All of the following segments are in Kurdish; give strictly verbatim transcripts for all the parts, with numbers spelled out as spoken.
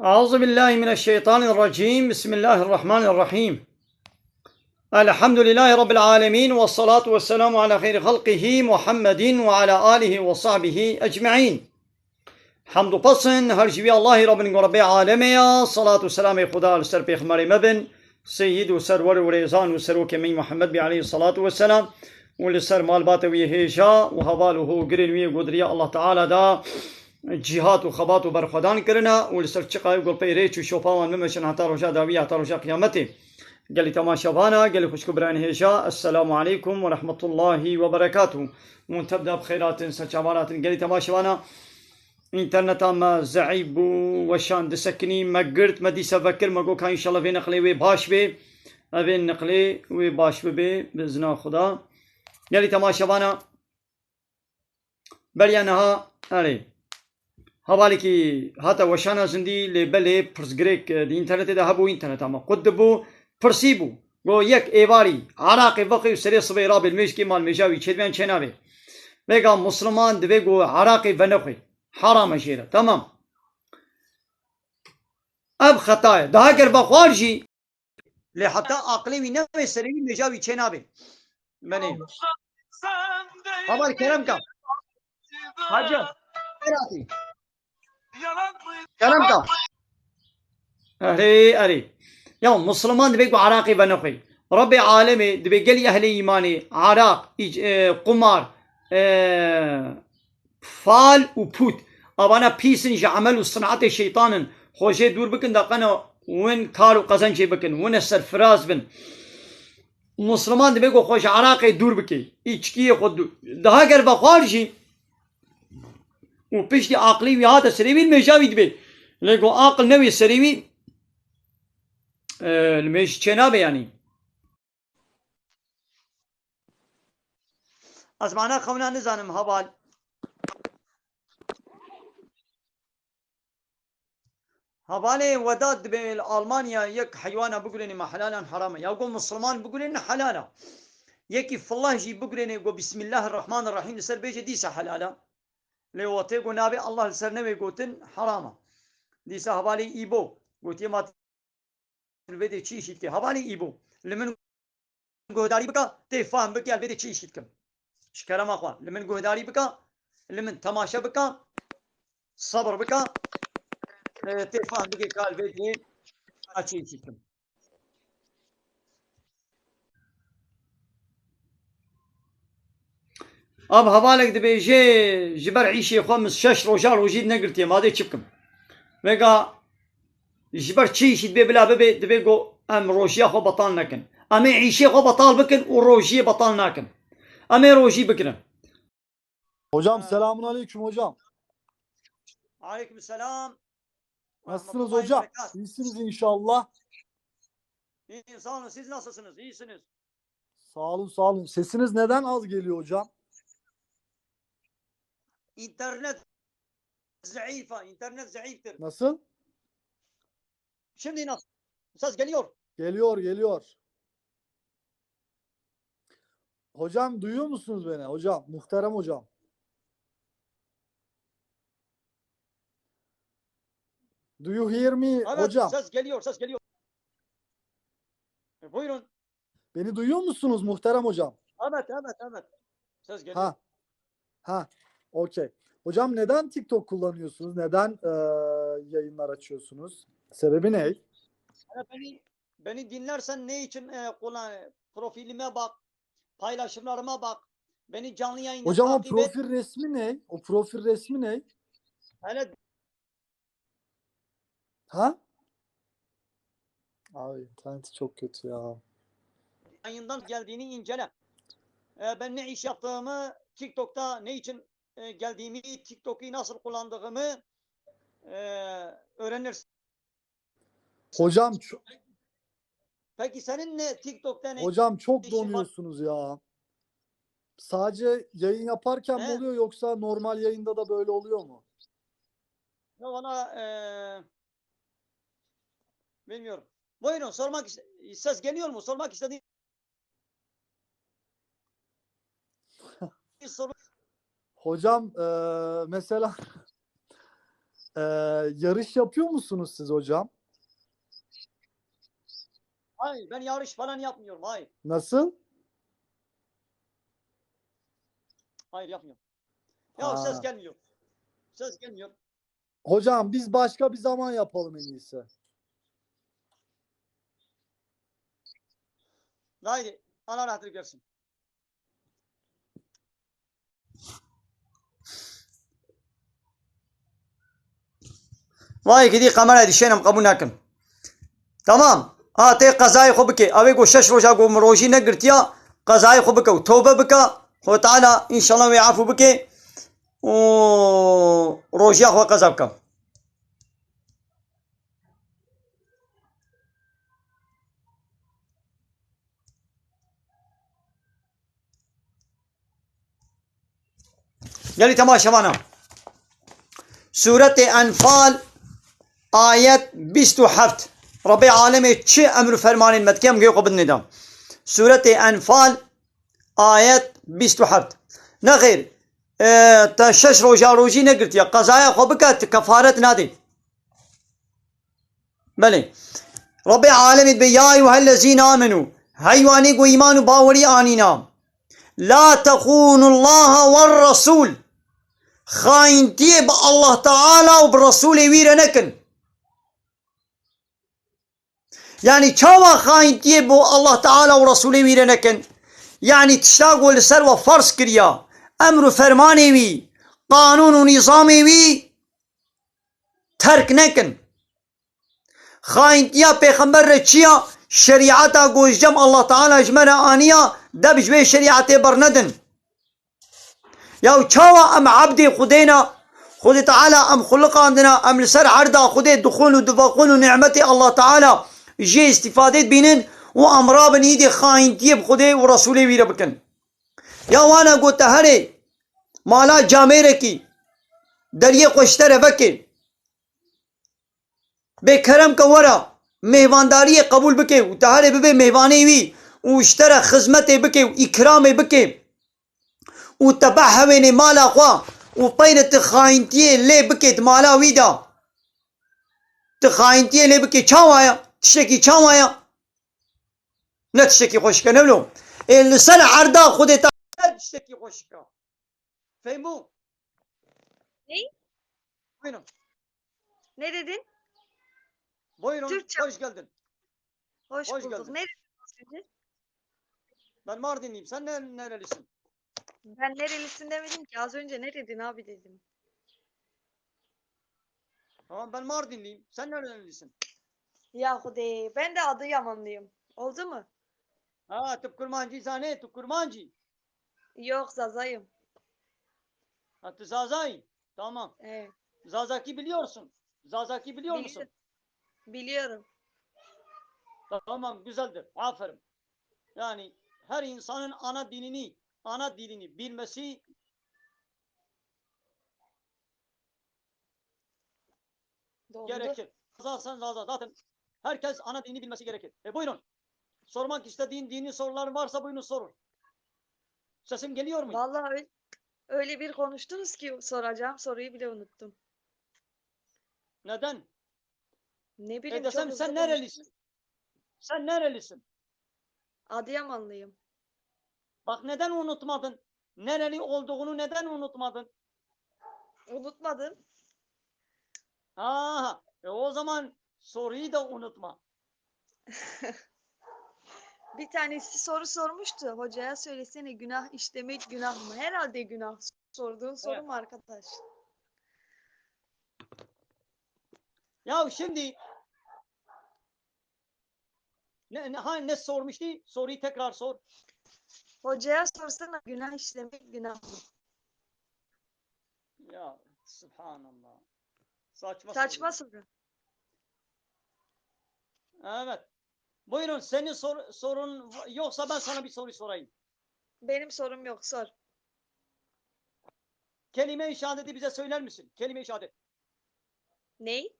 أعوذ بالله من الشيطان الرجيم. بسم الله الرحمن الرحيم. الحمد لله رب العالمين، والصلاة والسلام على خير خلقه محمد وعلى آله وصحبه أجمعين. Hemd û pesn her ji wî Allahî re bin, ku Rebbê alemê ya, salat û selamê Xuda li ser pêxemberê me bin, seyyid û serwer û rêzan û serokê me Muhammed bî aleyhî salatu ve selam, û li ser malbata wî hêja û heval û hogirên wî ku di riya Allah Teala da cîhat û xebat û berxwedan kirine û li ser çiqayê ku pey rêç û şopa wan bimeşin heta roja dawî, heta roja qiyametê. Gelî temaşevana, gelî xwişk û birayên hêja, Esselamu aleykum ve rahmetullahi ve berekatuh. Hûn tev de bi xeyr hatin, ser çavan hatin. Gelî temaşevana, înterneta me zeîf bû, weşan disekinî, me girt, me dîsa vekir, me got ka înşallah vê neqlê wê baş bê. Evê neqlê wê baş bibe, bi izna Xuda. Gelî temaşevana, beriya niha, erê, hevalekî hate weşana zindî, lê belê pirsgirêk, e, di înternetê de hebû, înterneta me qut dibû, pirsî bû. Got yek êvarî Iraqê vexwê û serê sibê rabê li mêjkê mal mêja wî çêdibe yan çênabe. Vêga Musliman divê ku Iraqê venexwê. Heram e jê re. Tamam. Ev xeta ye. Daha ger vexwar jî, lê heta aqilê wî nebe serê wî, mêja wî çênabe. Benê. Heval kerem ka. Hacı. Beratî. Kerem ka. Erê, erê. Ya Musliman divê ku Iraqê venexwê. Rebbê alemê divê gelî ehlê îmanê, Iraq, îc-, e, qumar, e, fal û pût. Avana pîs in, ji emel û sinatê şeytan in. Xwe jê dûr bikin, da qena win kar û qezencê bikin. Win e serfiraz bin. Musliman divê ku xwe ji Iraqê dûr bike. Îçkiyê xwe dû-, daha ger vexwar jî û piştî aqilî wî hate serê wî, li mêja wî dibe. Lê ku aqil newê serê wî, e, li mêj çênabe yanî. Ez mana xewna nizanim heval. Hevalê Wedat dibê li Almanya yek heywana bigurênê me helal an heram e. Ya ku Musulman bigurêne helal e. Yekî fillah jî bigurênê ku Bismillahirrahmanirrahîm li ser bêje dîsa helal e. Lê wextê ku navê Allah li ser newê gotin heram e. Dîsa hevalê Îbo gotiye ma li vê dê çi îşî dike? Hevalê Îbo, li min guhdarî bika, tê fehm bike, li vê dê çi îşî dikim. Ji kerema xwe, li min guhdarî bika, li min temaşe bika, sebir bika, e, tê fehm bike ka li vê dê ez çi îşî dikim. Ev hevalek dibêje, ji ber îşê xwe min şeş roja rojî negirtiye, ma dê çi bikim? Vêga ji ber çi îşî dibê bila bibe, dibê ku em rojiya xwe betal nekin. Em ê îşê xwe betal bikin û rojiyê betal nakin. Em ê rojî bigirin. Hocam, ha, selamun aleyküm hocam. Aleyküm selam. Nasılsınız hocam? Rahmetullahi berekat. İyisiniz inşallah. İyiyim, sağ olun. Siz nasılsınız? İyisiniz. Sağ olun, sağ olun. Sesiniz neden az geliyor hocam? İnternet zayıf, internet zayıftır. Nasıl? Şimdi nasıl? Ses geliyor. Geliyor, geliyor. Hocam, duyuyor musunuz beni? Hocam, muhterem hocam. Do you hear me, evet, hocam? Ses geliyor, ses geliyor. E, buyurun. Beni duyuyor musunuz muhterem hocam? Evet, evet, evet. Ses geliyor. Ha. Ha. Okey. Hocam, neden TikTok kullanıyorsunuz? Neden, e, yayınlar açıyorsunuz? Sebebi ne? Yani beni, beni dinlersen ne için, e, kullan-, profilime bak, paylaşımlarıma bak. Beni canlı yayında takip et. Hocam, o profil resmi ne? O profil resmi ne? Hele Ha? Abi, interneti çok kötü ya. Yayından geldiğini incele. E, ben ne iş yaptığımı, TikTok'ta ne için, e, geldiğimi, TikTok'u nasıl kullandığımı, e, öğrenirsin. Hocam, ço- Peki senin ne, TikTok'ta ne işin var? Hocam, çok donuyorsunuz ya. Sadece yayın yaparken mi oluyor, yoksa normal yayında da böyle oluyor mu? Ya valla, e, bilmiyorum. Buyurun, sormak iste-, ses geliyor mu? Sormak istediğiniz soru. Hocam, e, mesela Ee, yarış yapıyor musunuz siz hocam? Hayır, ben yarış falan yapmıyorum. Hayır. Nasıl? Hayır, yapmıyorum. Ya ses gelmiyor. Ses gelmiyor. Hocam biz başka bir zaman yapalım en iyisi. Haydi, Allah rahatlık versin. Vay gidî, kamera dişênim qebûl nakim. Tamam. Ha, tê qezayê xwe bike. Ew ê ku şeş roja ku min rojî negirtiya, qezayê xwe bike û tobe bike. Xwe Teala înşallah wê efû bike û rojiya xwe qeza bike. Gelî temaşevana. Sûretê Enfal, ayet bîst û heft. Rebê alemê çi emr û fermanên me dike, em gê xwe bidinê de. Sûretê Enfal, ayet bîst û heft. Nexêr, e, te şeş roja rojî negirtiye. Qezaya xwe bike, tu kefaret nadê. Belê. Rebê alemê dibe, "Ya eyyuhellezîne amenû." Hey wanê ku îman û bawerî anîna. "La tehûnullaha wer resûl." Xayintiyê bi Allah Teala û bi Resûlê wî re nekin. Yanî çawa xayintiyê bo Allah Teala û Resûlê wî re nekin? Yanî tişta ku li ser we ferz kiriya, emr û fermanê wî, qanûn û nîzamê wî terk nekin. Xayintiya pêxember re çi ya? Şerîeta ku ji cem Allah Teala ji me re aniya, de bi ji wê şerîetê bernedin. Ya çawa em ebdê Xwedê ne? Xwedê Teala em xuliqandine, em li ser erda Xwedê dixwin û divexwin û nîmetê Allah Teala jê îstîfadê dibînin û em rabin îdê xayintiyê bi Xwedê û Resûlê wî re bikin. Ya wane got te herê mala camêrekî deriyê xwe ji te re veke. Bê kerem ke were mêvandariyê qebûl bike û te herê bibe mêvanê wî û ji te re xizmetê bike û îkramê bike û te behewênê mala xwe û peyre tu xayintiyê lê bike di mala wî de. Tu xayintiyê lê bike çawa ye? Tiştekî çawa ye? Ne tiştekî xweşik e, ne wilo. Ê li ser erda Xwedê te ne tiştekî xweşik e. Fehmû? Ney? Buyurun. Ne dedin? Buyurun. Türkçe. Hoş geldin. Hoş, Hoş bulduk. Geldin. Ne dedin az önce? Ben Mardinliyim. Sen ne, nerelisin? Ben nerelisin demedim ki. Az önce ne dedin abi dedim. Tamam, ben Mardinliyim. Sen nerelisin? Ya Xwedê, ben de Adıyamanlıyım. Oldu mu? Ha, tu kurmancî zanê, tu kurmancî. Yok, Zazayım. Ha, tu Zazayî. Tamam. Evet. Zazaki biliyorsun. Zazaki biliyor musun? Biliyorum. Biliyorum. Tamam, güzeldir. Aferin. Yani her insanın ana dilini, ana dilini bilmesi Doğru. Gerekir. Zaten, zaten, zaten herkes ana dilini bilmesi gerekir. E, buyurun. Sormak istediğin dini soruların varsa buyurun sorun. Sesim geliyor mu? Vallahi öyle, öyle bir konuştunuz ki soracağım soruyu bile unuttum. Neden? Ne E, bileyim, çok desem hızlı sen konuştunuz. Nerelisin? Sen nerelisin? Adıyamanlıyım. Bak, neden unutmadın? Nereli olduğunu neden unutmadın? Unutmadım. Ha, e, o zaman soruyu da unutma. Bir tanesi soru sormuştu. Hocaya söylesene, günah işlemek günah mı? Herhalde günah. Sorduğun soru Evet. mu arkadaş? Ya şimdi ne, ne, ha, ne sormuştu? Soruyu tekrar sor. Hocaya sorsana, günah işlemek günah mı? Ya, subhanallah. Saçma Saçma soru. Soru. Evet. Buyurun, senin sor- sorun yoksa ben sana bir soru sorayım. Benim sorum yok, sor. Kelime-i şehadeti bize söyler misin? Kelime-i şehadet. Ney?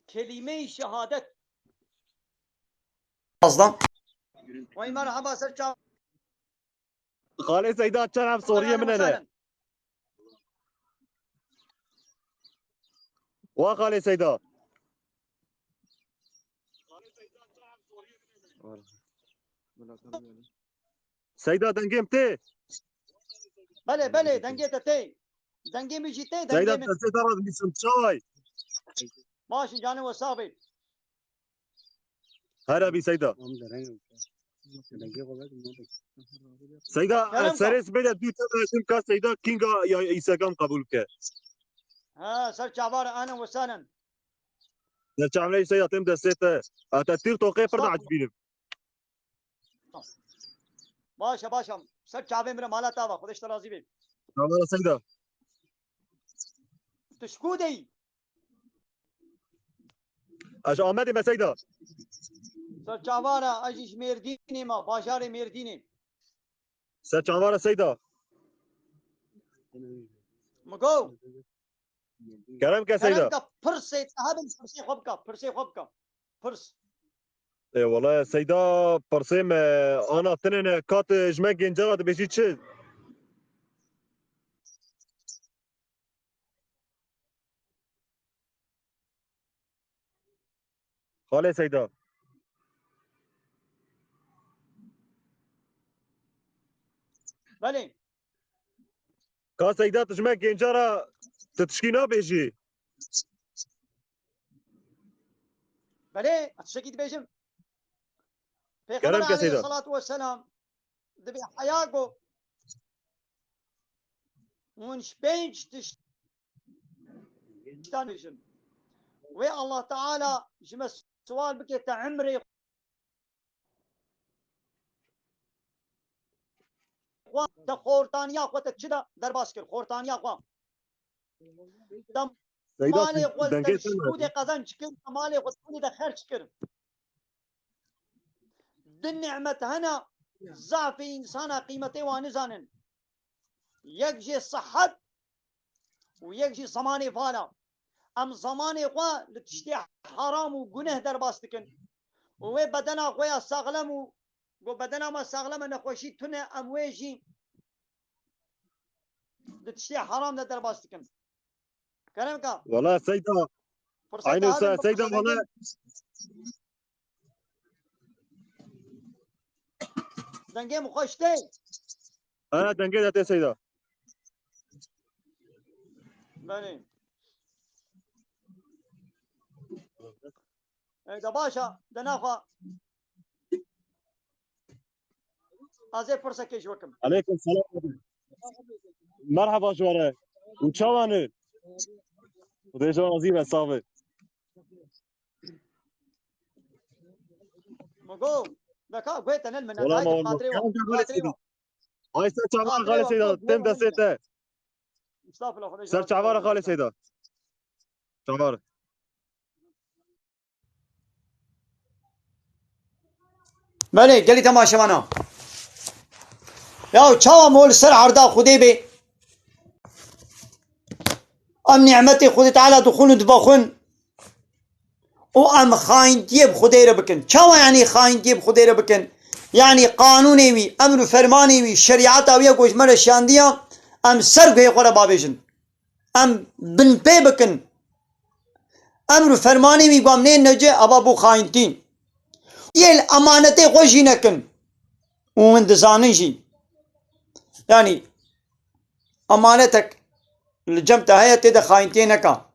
Kelime-i şehadet. Fazla. Vay merhaba, ser çav. Xalê Zeydan, çend em soriyê min hene. Ahlen. Wa xalê Seyda. Seyda, dengê min tê? Belê, belê, dengê te tê. Dengê min jî tê, Seyda, dengê min. Destê te re dibîsim, çawa yî? Baş in, canê we sax be. Here bî Seyda. Seyda, Kerem serê sibê de dû tevle tim ka Seyda kînga ya Instagram qebûl bike. Ha, ser çava re, ahlen we sahlen. Ser çavê Seyda, tim destê te. Ete TikTokê pir Estağfurullah. Diecibînim. Baş e, baş e. Ser çavê min re, mala te ava. Xwedê ji te razî be. Çava re Seyda. Tu ji ku de yî? Ez ji Amedê me Seyda. Ser çava re, ez jî ji Mêrdînê me, bajarê Mêrdînê. Ser çava re Seyda. Min got. Kerem ke Seyda. Kerem ke, pirsê te hebin, pirsê xwe bike, pirsê xwe bike. Pirs. Ê wele Seyda, pirsê me ana tine ne, ka tu ji me gênca re dibêjî çi? Xalê Seyda. Belê. Ka Seyda, tu ji me gênca re tu tişkî nabêjî? Belê, ez tiştekî dibêjim. Pêxember Kerem ke Seyda. Aleyhissalatu vesselam dibê heya got, hûn ji pênc tiştan bêjin. Wê Allah Teala ji me siwal bike, te emrê xwe, te xortaniya xwe te çi de derbas kir? Xortaniya xwe. Te Seyda, malê xwe dengê te ji te ne? Sûdê qezenc kir, te malê xwe sûdê de xerc kir. Di nîmet hene, zafê însana qîmetê wan nizanin. Yek jê sihet û yek jî zemanê vala. Em zemanê xwe li tiştê heram û guneh derbas dikin. Û wê bedena xwe ya saxlem û ku bedena me saxlem e, nexweşî tune, em wê jî di tiştê heram de derbas dikin. Kerem ka. Wala Seyda. Firseta Aynı hevin se-, Seyda bixwe wala. Dengê, dengê min xweş tê. Ha, dengê de tê Seyda. Belê. E, de baş e, de naxa. Ez ê pirsekê ji we kim. Aleykum selam. Merhaba ji we re. Û çawa ne? Xwedê ji we razî be, sax be. Min got, beka, guhê te ne li min e, Wala dayê, ma xatirê wala. Xatirê we. Ay, ser çavan xalê Seyda, tem destê te. Estağfurullah, Xwedê ji we razî be. Ser çavan xalê Seyda. Çavan. Belê, gelî temaşevana. Ya çawa mo li ser erda Xwedê bê? Em nîmetê Xwedê Teala dixwin û dibexwin û em xayintiyê bi Xwedê re bikin. Çawa, yanî xayintiyê bi Xwedê re bikin? Yanî qanûnê wî, emr û fermanê wî, şerîeta wî ya ku ji me re şandiya, em ser guhê xwe re bavêjin. Em binpê bikin. Emr û fermanê wî ku em nêne cih, eva bû xayintî. Yê li emanetê xwe jî nekin. Û hûn dizanin jî. Yanî, emanetek li cem te heye, tê de xayintiyê neka.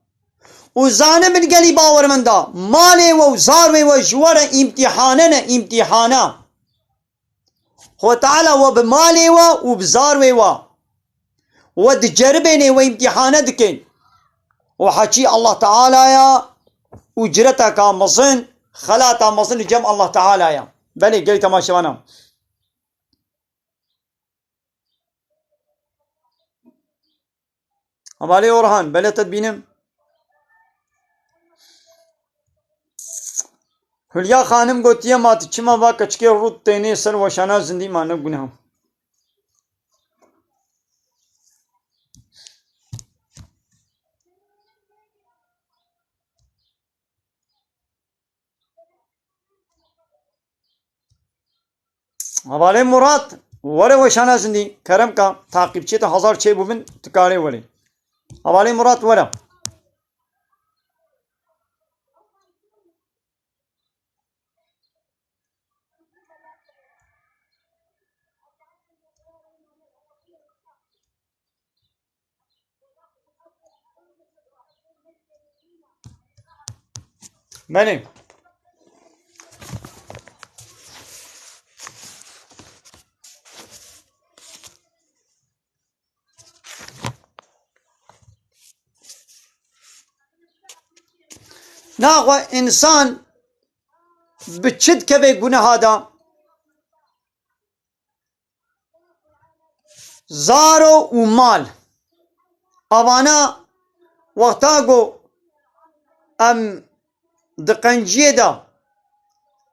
Û zanibin gelî bawermenda, malê we û zarwê we ji we re îmtîhane ne, îmtîhana. Xwe Teala we bi malê we û bi zarwê we, we diceribênê, we îmtîhane dikên. Û heçî Allah Teala ya, ûcreteka mezin, xelata mezin li cem Allah Teala ya. Belê, gelî temaşevana. Hevalê Orhan, belê te dibînim. Hulya Xanim gotiye, ma tu çima va keçikê rût tênê ser weşana zindî, ma ne guneh. Hevalê Murat, were weşana zindî, kerem ka, taqîbçiyê te hezar çê bûbin, tu karê werê. Hevalê Murat, were. Belê. Naxwe însan bi çi dikeve guneha de? Zaro û mal. Avana wexta ku em di qenciyê de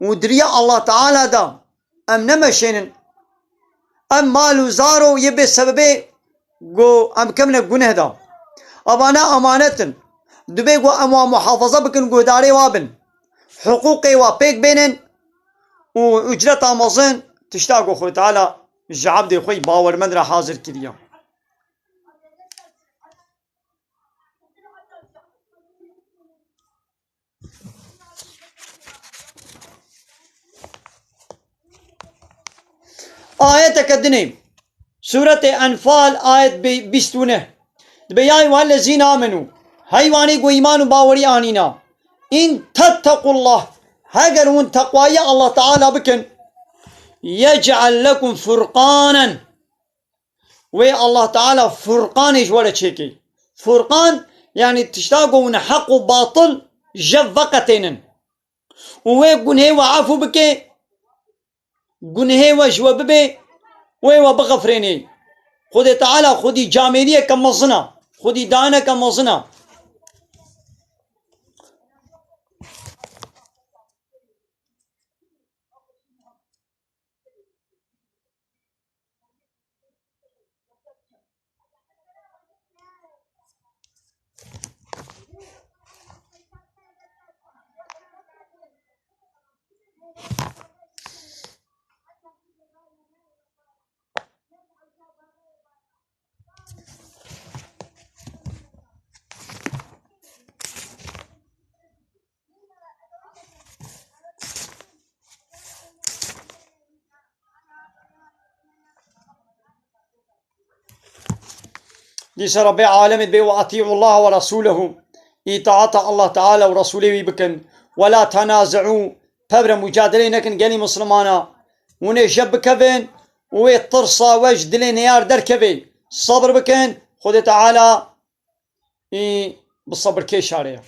û di riya Allah Teala de em nemeşênin, em mal û zaro yê bê sebebê ku em kevine guneh de. Avana emanet in. Dibê ku em wa muhafaza bikin, guhdarê wa bin. Hiqûqê wa pêk bênin û ucreta mezin tişta ku Xwedê Teala ji ebdê xwe yî bawermend re hazir kiriye. Ayeteke dinê, Sûretê Enfal, ayet bî-, bîst û neh. Dibê, "Ya eyyuhellezîne amenû", heywanê ku îman û bawerî anîna, "in tettequllah", heger hûn teqwayî Allah Teala bikin, "yec'el lekum furqanen", wê Allah Teala Furqanê ji we re çêkê. Furqan, yanî tişta ku hûn heq û batil jev veqetênin. Û wê gunhê we efû bike, gunhê we ji we bibe, wê we bixefirênê. Xwedê Teala xwedî camêriyeke mezin e, xwedî daneke mezin e. Dîsa Rabbê alemê dibê, "Ve atî'ullaha ve rasûlehu", îtaata Allah Teala û Resûlê wî bikin. "Ve la tenaze'û", pevre mucadeleyê nekin gelî Mislimana. Hûn ê jev bikevin û wê tirsa we ji dilê neyar derkevê. Sebir bikin, Xwedê Teala î bi sebirkêşa re ye.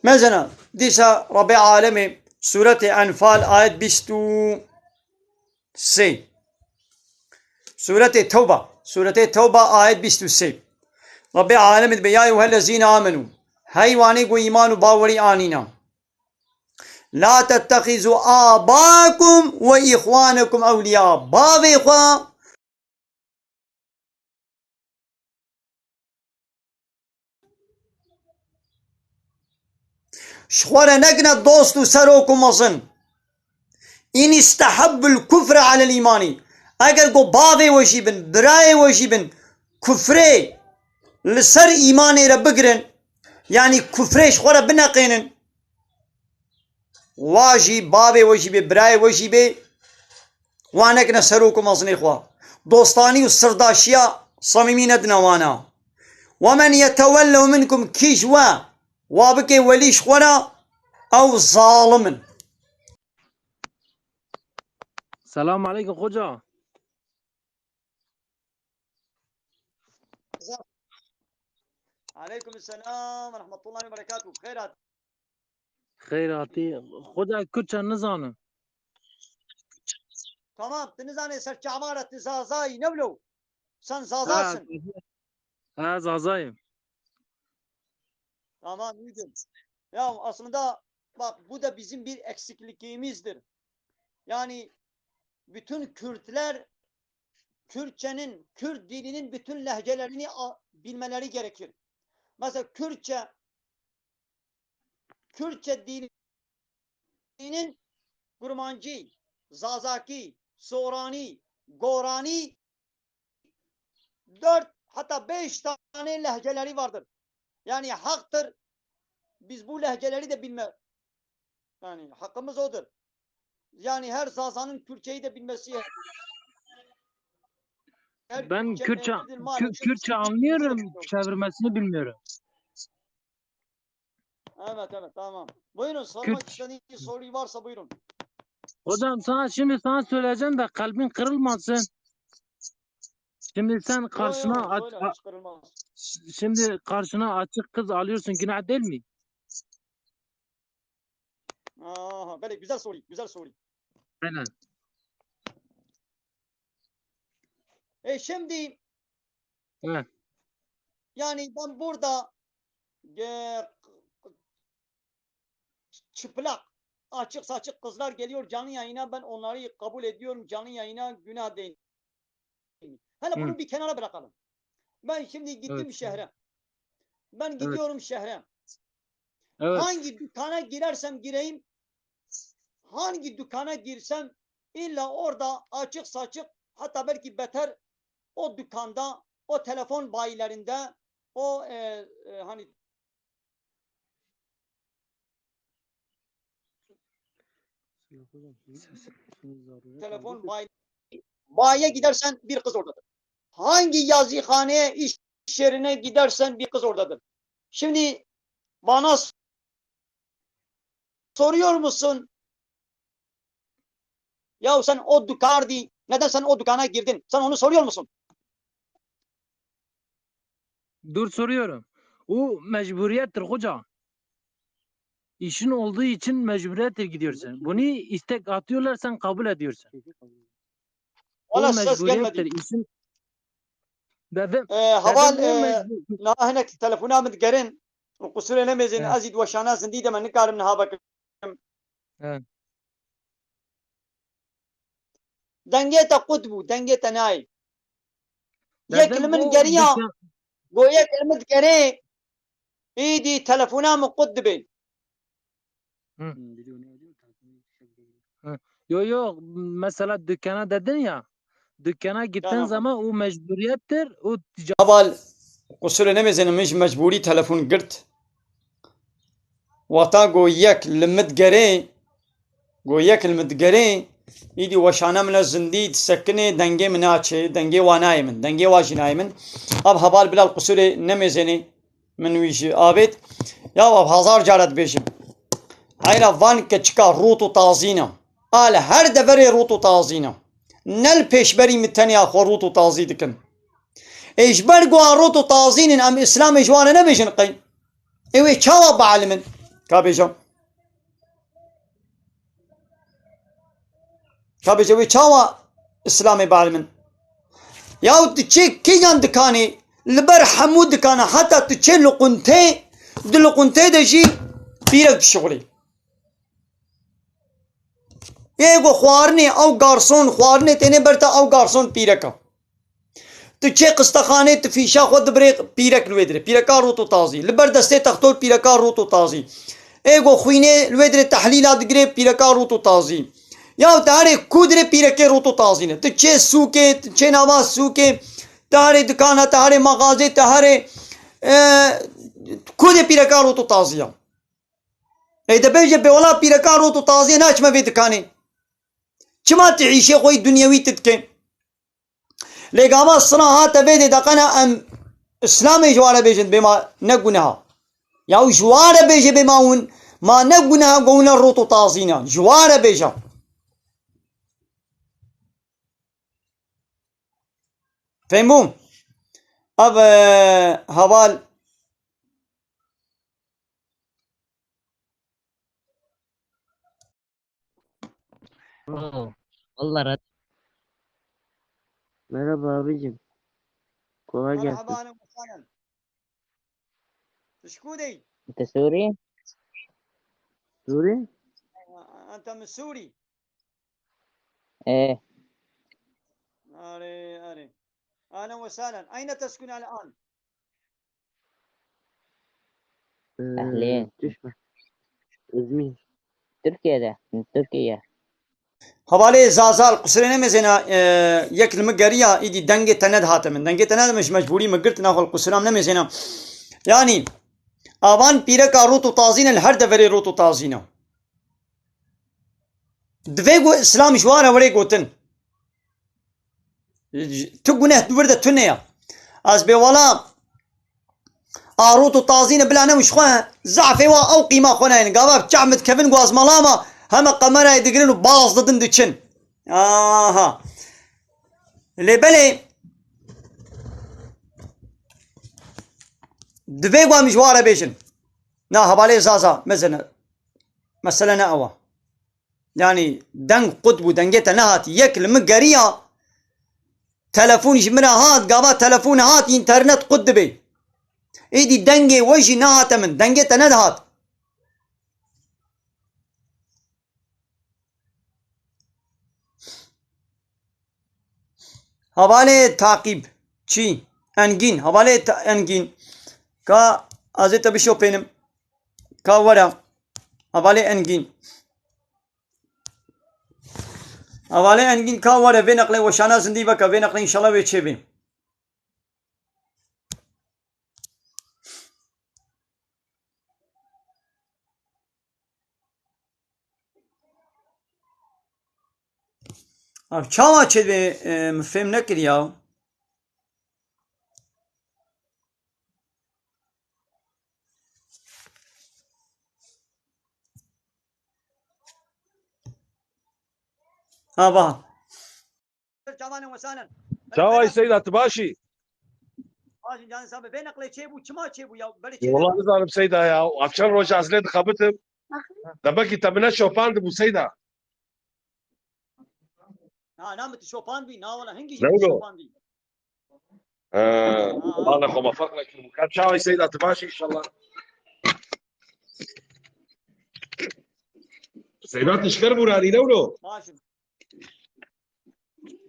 Mesela, dîsa Rabbê alemê, Sûretê Enfal, ayet bîst û sê. Sûretê Tewba, Sûretê Tewba, ayet bîst û sê. Rabbê alemê dibê, "Ya eyyuhellezîne amenû", heywanê ku îman û bawerî anîna. "La tettexizû abakum ve îxwanekum ewliya." Bavê xwe ji xwe re nekine dost û serok û mezin. "În istehabbul kufre alel îmanî." Eger ku bavê we jî bin, birayê we jî bin, kufrê li ser îmanê re bigirin, yanî kufrê ji xwe re bineqênin, wa jî bavê we jî bê, birayê we jî bê, wa nekine serok û mezinê xwe. Dostanî û sirdaşiya samîmî nedine wana. "Ve men yetevellehu minkum", kî ji we wa bike welî ji xwe re, ew zalim in. Selam aleykum xoca. Aleykum selam ve rahmetullahi ve berekatuhu. Xeyr hat. Xeyr hatî. Xoca Kürtçe nizanim. Tamam, tu nizanê ser çava re tu Zazayî, ne wilo? Sen Zaza Ha, sin. Ha, Zazayım. Tamam, iyidir. Ya aslında bak, bu da bizim bir eksikliğimizdir. Yani bütün Kürtler Kürtçenin, Kürt dilinin bütün lehçelerini a-, bilmeleri gerekir. Mesela Kürtçe, Kürtçe dilinin Kurmancî, Zazakî, Sorani, Gorani, dört hatta beş tane lehçeleri vardır. Yani haktır biz bu lehçeleri de bilme, yani hakkımız odur. Yani her Zaza'nın Kürtçeyi de bilmesi, her Ben Kürtçenin Kürtçe, evlidir maalesef Kü- Kürtçe bizim anlıyorum, bilmemiz lazım. Çevirmesini bilmiyorum. Evet, evet, tamam. Buyurun, sormak Kürt- istediğiniz soruyu varsa buyurun. Hocam, sana şimdi sana söyleyeceğim de kalbin kırılmasın. Şimdi sen Yok, karşına yok, aç, söyle, a- hiç kırılmaz. şimdi karşına açık kız alıyorsun, günah değil mi? Aha, böyle güzel soru, güzel soru. Aynen. E şimdi He. yani ben burada e, çıplak, açık saçık kızlar geliyor canlı yayına, ben onları kabul ediyorum canlı yayına, günah değil. Hele Hı. bunu bir kenara bırakalım. Ben şimdi gittim Evet. şehre. Ben Evet. Gidiyorum şehre. Evet. Hangi dükkana girersem gireyim, hangi dükkana girsem illa orada açık saçık, hatta belki beter o dükkanda, o telefon bayilerinde, o e, e, hani telefon bayi, bayiye gidersen bir kız oradadır. Hangi yazıhaneye, iş yerine gidersen bir kız oradadır. Şimdi bana s- soruyor musun? Ya sen o dükkanı, neden sen o dükkana girdin? Sen onu soruyor musun? Dur, soruyorum. O mecburiyettir hoca. İşin olduğu için mecburiyettir gidiyorsun. Bunu istek atıyorlar, sen kabul ediyorsun. O Valla ses mecburiyettir. Gelmedi. İşin dedim, Ee, Haval, dedim o e, mecbur. Niha hinek telefona min digerin. Û qusûrê nemêzin, He. Ez jî di weşana zindî de me nikarim niha vekim. He. Dengê te qut bû, dengê te nayê. Yek Dedim li min o geriya, dükkan- go yek li min digerê, îdî telefona min qut dibê. Hı. Hı. Yo, yo, mesela dükkana dedin ya. Dükkana gittiğin Tamam. Zaman o mecburiyettir. O ticaret Heval, qusûrê nemêzin, min ji mecbûrî telefon girt. Wexta go yek li min digerê, go yek li min digerê, îdî weşane min e zindî disekinê, dengê min naçê, dengê wa nayê min, dengê wa jî nayê min. Ev heval bila li qusûrê nemêzênê, min wî ji avêt. Ya ev hazar cara dibêjim. Heyra van keçika rût û tazî ne. A li her deverê rût û tazî ne. Ne li pêşberî min tenya xwe rût û tazî dikin. Ê ji ber ku an rût û tazîn in, em Îslamê ji wan re nebêjin qey. Ê wê çawa bielimin? Ka bêjim. Ka bêje wê çawa Îslamê bielimin? Yaw tu çê kîjan dikanê, li ber hemû dikana, heta tu çê luqintê, di luqintê de jî pîrek dişixulê. Ê go xwarinê, ew garson, xwarinê tênê ber te, ew garson pîrek e. Tu çê qistexanê, tu fîşa xwe dibirê, pîrek li wê dirê. Pîreka rût û tazî. Li ber destê textor pîreka rût û tazî. Ê go xwînê li wê dirê, tehlîla digirê, pîreka rût û tazî. Ya te herê ku dirê, pîrekê rût û tazî ne. Tu çê sûkê, tu çê nava sûkê, te herê dikana, te herê maxazê, te herê, e, ku dê pîreka rût û tazî ya. Ê de bêje bê wela pîreka rût û tazî ye, naçime vê dikanê. Çima tu îşê xwe yî dunyewî tu dikê? Lê gava sina hate vê dê de qena em Îslamê ji wan re bêjin bê ma ne guneha. Ya ji wan re bêje bê ma hûn, ma ne guneha go hûn e rût û tazî ne. Ji wan re bêje. Fehmû? Ev, e, heval Oo, Allah razı. Merhaba abicim. Kolay gelsin. Merhaba, ahlen ve sahlen. Şkûdî? Ente Suri? Suri? Ente min Sûrî? Ee, Are, are. Ahlen ve sahlen. Ayne teskun el-an? Ehlin. Çişme. İzmir. Türkiye'de. Türkiye. Hevalê Zazal, qusirê nemêzêna, e, yek li min geriya, îdî dengê te nedihate min. Dengê te nedihate min, ji mecbûrî min girt, naxwe li qusiram nemêzêna. Yanî, avan pîreka rût û tazî ne, li her deverê rût û tazî ne. Divê ku Îslam ji wan re were gotin. Tu guneh di wir de tune ya. Ez bê wela arot û tazî ne bila ne wî ji xwe zafê wa ew qîma xwe nayên. Gava bi çav min dikevin guazmala ma heme qemerayê digirin û baz didin diçin. Aha. Lê belê divê ku em ji wa re bêjin. Na hevalê Zaza mezin e. Mesele ne ew e. Yanî deng qut bû, dengê te nehat. Yek li min geriya, telefon ji min re hat, gava telefon hat, înternet qut dibe. Êdî dengê we jî nehate min, dengê te nedihat. Hevalê Taqîb, çî? Engîn, hevalê Ta- Engîn. Ka ez ê te bişopênim. Ka were. Hevalê Engîn. Hevalê Engîn ka were vê neqlê weşana zindî veke, vê neqlê înşallah wê çêbê. Ev çawa çêdibê, e, min fêm nekiriya. Ha, va. Çavan e wesanen. Çaway Seyda, tu baş î? Baş î, canê sabe. Vê neqlê çêbû, çima çêbû ya? Belê çêbû. Wala nizanim Seyda ya. Ev çend roja ez lê dixebitim. Demekî te min neşopandibû Seyda. Na, na, min tu şopandbî. Na, wala hingî jî Ne min wilo? Şopandbî. He, Aa. Wala xwe mefeq nekiribû. Ka çaway Seyda, tu baş î înşallah. Seyda, tu ji ker bûranî ne wilo? Baş im.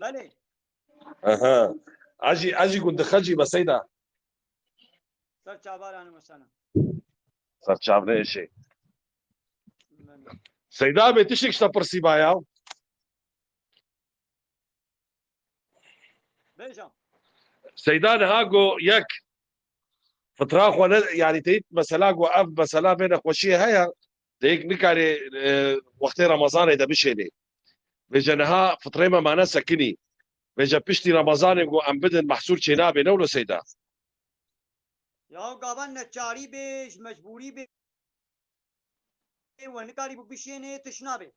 Belê. Aha. Ez jî, ez jî gundixecî me Seyda. Ser çavar hanî mesela. Ser çav ne işê. Belê. Seyda bê tiştek ji te pirsî ba ya. Bêje. Seyda niha got yek fitra xwe ne, yanî teyît mesela got ev mesela vê nexweşiyê heye. Dê yek nikarê, e, wextê Remezanê de bişênê. Vêce niha fitrê me mane sekinî. Vêce piştî Remezanê ku em bidin mehsûr çênabê, ne wilo Seyda? Ya gavan neçarî bê, ji mecbûrî bê. We nikarîbû bişênê, tişt nabê.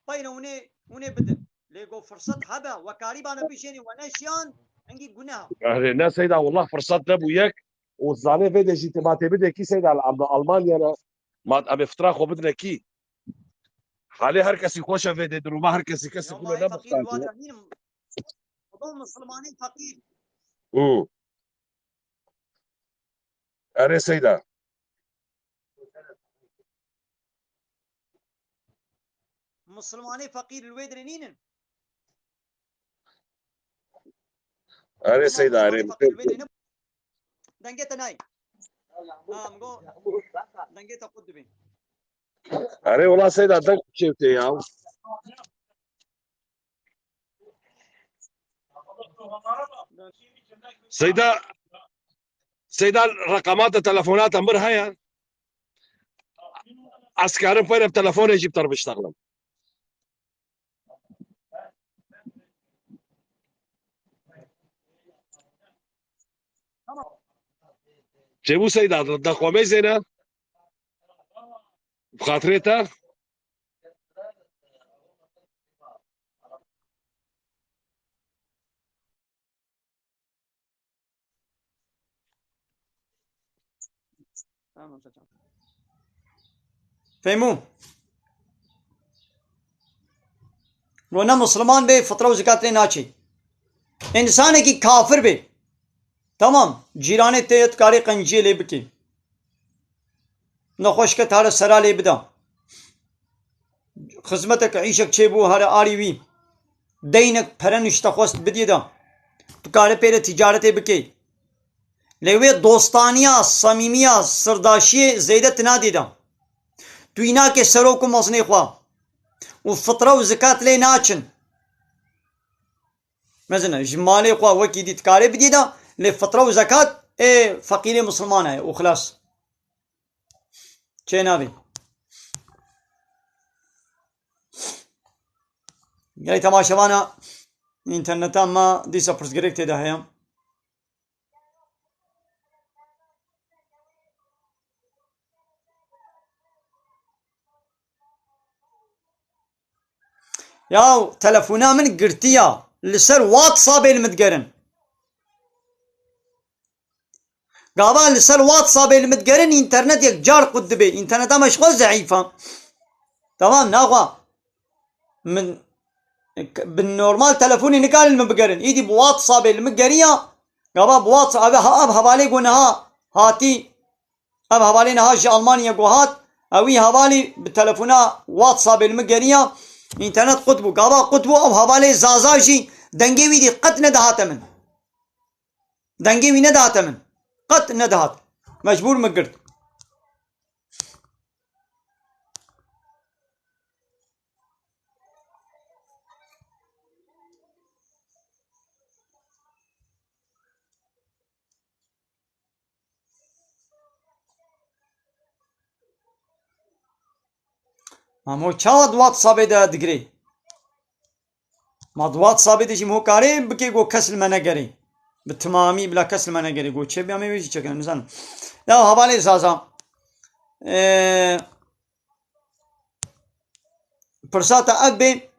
Peyre hûnê, hûnê bidin. Lê got firsat hebe, we karîbane bişênê, we neşiyan, hingî guneha. Erê, ne Seyda, wallah firsat nebû yek. Û zanê vê de jî te ma tê bidê kî Seyda, em bi Almanya ne. Ma em ê fitra xwe bidine kî? Halê her kesî xweş e vê dê duruma, her kesî kesî Ya xwe ma ne ê feqîr bixtandiye. Wan re nînim. Xwedê Misilmanê feqîr. Û. Erê Seyda. Misilmanê feqîr li wê dirê nînin. Erê Seyda, erê. Dengê te nayê. Ha, min got, dengê te qut dibê. Erê, wela Seyda, deng çêv tê ya. Seyda, Seyda, reqemata telefonata mir heye. Ez karim xwe re bi telefonê jî bi te re biştexlim. Çêbû Seyda, de xwe mêzêne. Bi xatirê te. Tamam, tamam. Fehmû. Ro ne Musliman bê, fitra û zekat lê naçê. Însanekî kafir bê. Tamam, cîranê te ye, tu karê qenciyê lê bikî. Nexweş ke tare sera lê bida. Xizmetek, îşek çêbû, here arî wî. deynek pere niştexwest bidî de, tu karî pê re tîcaretê bikey. Lê wê dostaniya, samîmiya, sirdaşiyê zêde tu nadî de. Tu wî nake serok û mezinê xwe. Û fitre û zikat lê naçin. Mezin e, ji malê xwe wekî dî dikarê bidî de, lê fitre û zekat ê feqîrê misilman e û xilas. Çê nabî. Gelek temaşevana înterneta me dîsa pirsgirêk tê de heye. Yaw, telefona min girtiya. Li ser WhatsAppê li min digerin. Gava li ser WhatsAppê li min digerin, înternet yek car qut dibe. Înterneta me ji xwe zeîf e. Tamam, naxwe. Min bi normal telefonê nikarin li min bigerin. Îdî bi WhatsAppê li min geriya. Gava bi WhatsApp, ev, ev hevalê ku niha hatî. Ev hevalê niha ji Almanya ku hat. Ew wî hevalî bi telefona WhatsAppê li min geriya. Înternet qut bû. Gava qut bû, ew hevalê Zaza jî dengê wî dî qet nedihate min. Dengê wî nedihate min. Qet nedihat. Mecbûr min girt. Mamo çawa di WhatsAppê de digirê? Ma di WhatsAppê de jî hokarê bikê ku kes li me negerê. Bi timamî bila kes li me negerê. Ku çê biya me wê jî çekin, nizanim. Ya hevalê Zaza. Ee, pirsa te ev bê.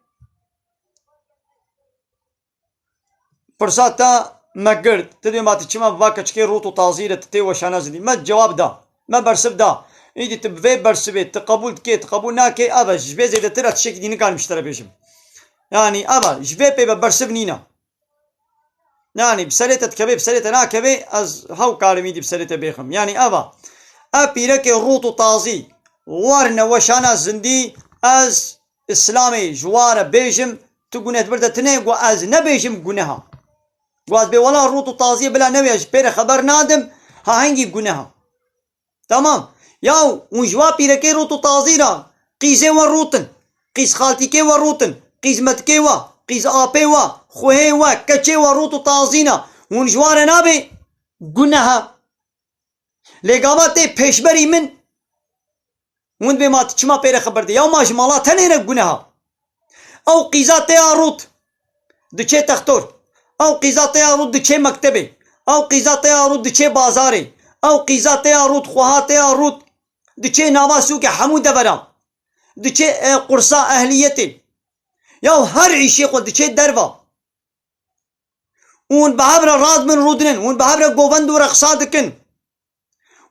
Pirsa te me girt. Tu dê ma tu çima bi va keçikê rût û tazî re tu tê weşana zindî? Me cewab da. Me bersiv da. Îdî tu bi vê bersivê, tu qebûl dikê, tu qebûl nakê, ev e, ji vê zêdetir ez tiştekî dî nikarim ji te re bêjim. Yanî ev e, ji vê pê ve bersiv nîne. Yanî bi serê te dikeve, bi serê te nakeve, ez hew karim îdî bi serê te bêxim. Yanî ev e. Ev pîrekê rût û tazî, warine weşana zindî, ez Îslamê ji wa re bêjim, tu guneh li vir de tune, ku ez nebêjim guneha. Ku ez bê wela rût û taziyê bila newê, ez ji pê re xeber nadim, ha hengî guneha. Tamam. Yaw, hûn ji wa pîrekê rût û tazî re, qîzê we rûtin, qîz xaltîkê we rûtin, qîz metikê we, qîz apê we, xuhê we, keçê we rût û tazî ne. Hûn ji wa re nabê guneha. Lê gava tê pêşberî min, hûn dibê ma tu çima pê re xeber dê? Ya ma ji mala tenê re guneha. Ew qîza tê ya rût diçê textor. Ew qîza tê ya rût diçê mektebê. Ew qîza tê ya rût diçê bazarê. Ew qîza tê ya rût, xweha tê ya rût diçê nava sûkê, hemû devera. Diçê, e, qursa ehliyetê. Ya her îşê xwe diçê derva. Hûn bi hev re radibin rûdinin, hûn bi hev re govend û rexsa dikin.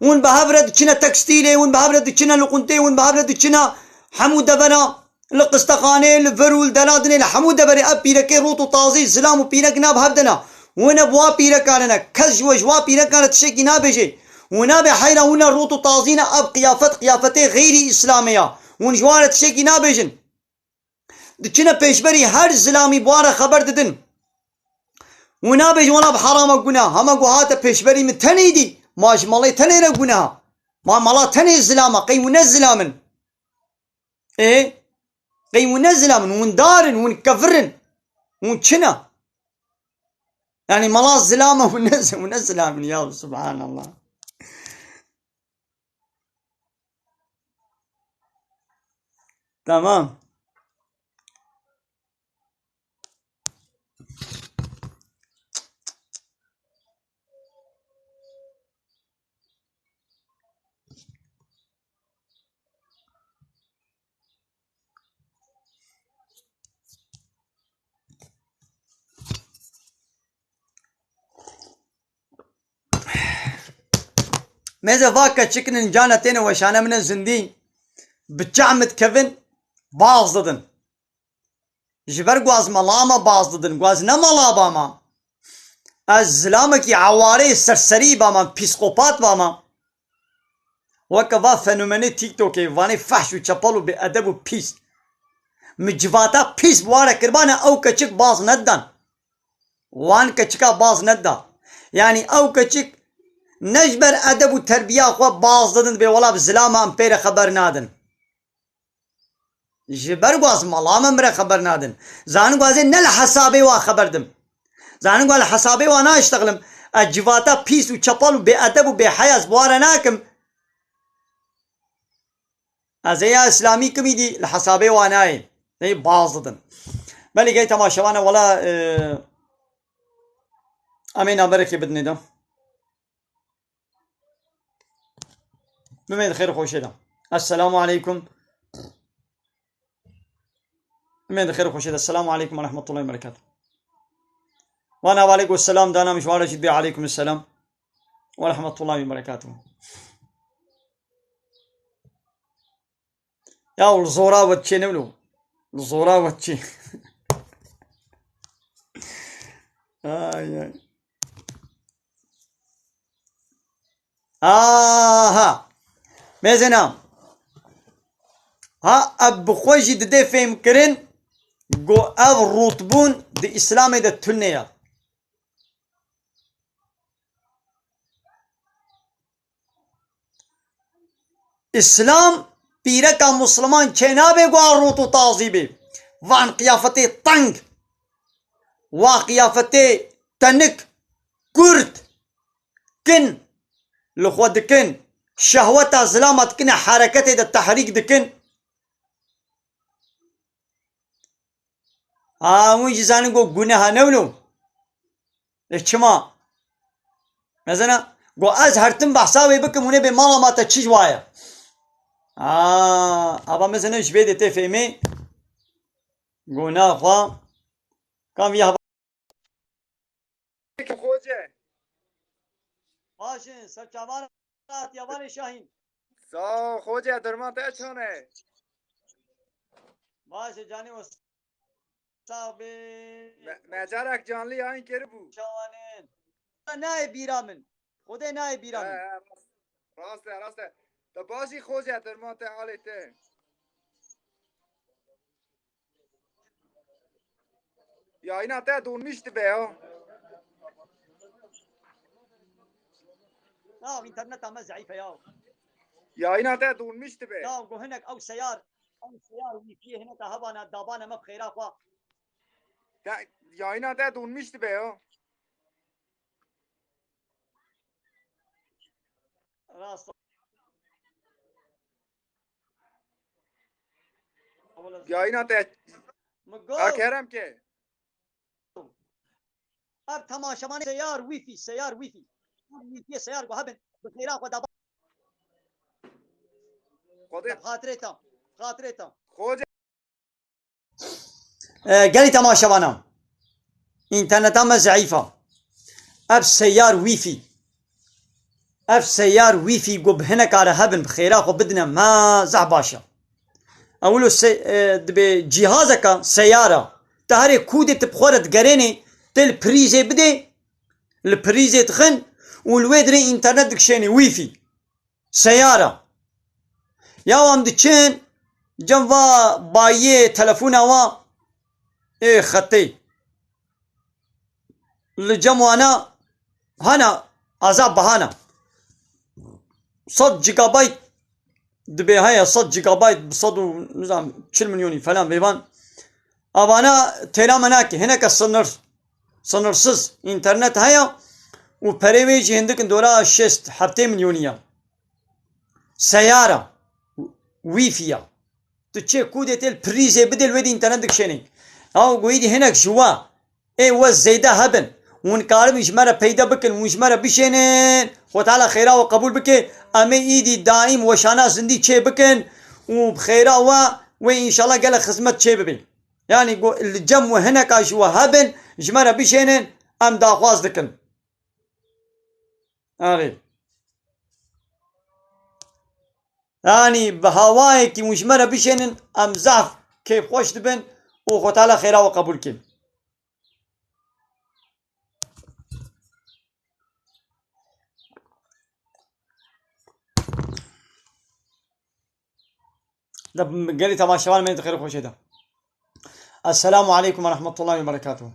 Hûn bi hev re diçine tekstîlê, hûn bi hev re diçine li quntê, hûn bi hev re diçine hemû devera, li qistexanê, li vir û li deladinê, li hemû deverê ev pîrekê rût û tazî, zilam û pîrek na bi hev de ne. Hûn e bi wa pîrekan re ne. Kes ji we ji wa pîrekan re tiştekî nabêje. Hûn nabê heyra hûn e rût û tazî ne, ev qiyafet, qiyafetê xeyrî îslamê ya. Hûn ji wan re tiştekî nabêjin. Diçine pêşberî her zilamî bi wan re xeber didin. Hûn nabêjin wela bi herama guna, hema ku hate pêşberî min tenê dî, ma ji malê tenê re guneha. Ma mala tenê zilama, qey hûn ne zilam in. Ê, qey hûn ne zilam in, hûn dar in, hûn kefir in. Hûn çi ne? Yanî mala zilama hûn ne, hûn ne zilam in ya, subhanallah. Tamam. Mêze va keçikinin cana têne weşane min e zindî. Bi çah min dikevin, baz didin. Ji ber ku ez mela me baz didin, ku ez ne mela bama. Ez zilamekî ewarê serserî bama, psîkopat bama. Weke va fenomenê TikTokê, vanê fehş û çepel û bêedeb û pîs. Min civata pîs bi wan re kiribane, ew keçik baz nedidan. Wan keçika baz nedida. Yanî ew keçik ne ji ber edeb û terbiya xwe baz didin, dibê wela bi zilama em pê re xeber nadin. Ji ber ku ez mala me, min re xeber nadin. Zanin ku ez ê ne li hesabê wan xeber dim. Zanin ku ez li hesabê wan naştexlim. Ez civata pîs û çepel û bêedeb û bêheya ez bi wan re nakim. Ez ê ya Îslamî kimî dî li hesabê wan nayê. Neyê baz didin. Belê gey temaşevan e, wela, e, em ê naberekê bidinê de. Bimê di xêr û xweşê de. Esselamu aleykum. Bimê di xêr û xweşê de. Esselamu aleykum ve rahmetullahi ve berekatuhu. Wana ve aleykum selam, dana min ji wan re jî dibê aleykum selam ve rahmetullahi ve berekatuhu. Ya li zora we diçê ne wilo. Li zora we diçê. Ay, ay. Aha. Mêzena. Ha, ev bi xwe jî dide fêhmkirin ku ev rûtbûn di Îslamê de tune ye. Îslam pîreka Musliman çênabe ku a rût û tazî be. Van qiyafetê teng, wa qiyafetê tenik, kurt, kin, li xwe dikin, şehweta zilama dikine, hereketê de tehrîk dikin. Ha, hûn jî zanin ku guneha ne wilo. Lê çima? Mezena, ku ez her tim behsa wê bikim, hûn ê bê mala ma te çi ji wa ye? Ha, ava mezena ji vê de tê fêmê. Guna xwe. Kam viya Xoce. Baş in, ser çavan hat, Yavanê Şahîn. Sağ ol Xoce, derman te çan e? Baş e, canî we sax be. Me-, me carek canlı yayın kiribû. Şawanin. Nayê bîra min. Xwedê nayê bîra min. He, he, rast, rast e, rast e. Te baş î Xoce, derman te alê te. Yayına te donmuş dibe ya. Ya, interneta me zeîf e ya. Yayına te donmuş dibe. Ya, go hinek ew seyar, ew seyar wîfiyê hinek hebana, dabana me bi xêra xwe. Ya, yayına te donmuş dibe ya. Rast. Yayına te. Min got. Ha, kerem ke. Ev temaşevanê seyar wîfî, seyar wîfî. Ev wîfiyê seyar ku hebin, bi xêra xwe da. Xwedê. Xatirê tam, xatirê tam. Xwedê. E, gelî temaşevana. Înterneta me zeîf e. Ev seyar wîfî. Ev seyar wîfî ku bi hineka re hebin, bi xêra xwe bidine me, zehf baş e. Ewilo se-, e, dibê cîhazeka seyara. Te herê kûdê tu bi xwe re digerênê, tê li prîzê bidê, li prîzê dixin û li wê dirê înternet dikişênê, wîfî. Seyara. Ya em diçin cem va bayiyê telefona wa ê xetê. Li cem wana hana azab bahana. Sed gigabayt dibê heye, sed gigabayt bi sed û nizam çil milyonî falan vêvan. Avana têra me nake. Hineke sınır, sınırsız internet heye û perê wê jî hindik in dora şêst heftê milyonî ye. Seyara, wîfî ya. Tu çê kûdê tê li prîzê bidê li wê dî înternet dikişênê. Ew goyî dî hinek ji we ê we zêde hebin. Hûn karin ji me re peyde bikin, hûn ji me re bişênin. Xwe Teala xêra we qebûl bike. Em ê îdî daîm weşana zindî çê bikin û bi xêra we wê înşallah gelek xizmet çê bibe. Yanî go-, li cem we hineka ji we hebin, ji me re bişênin, em daxwaz dikin. Erê. Yanî bi hawayekî hûn ji me re bişênin, em zehf kêfxweş dibin û Xwe Teala xêra we qebûl kin. De gelî temaşevan me di xêr û xweşê de. Esselamu aleykum ve rahmetullahi ve berekatuhu.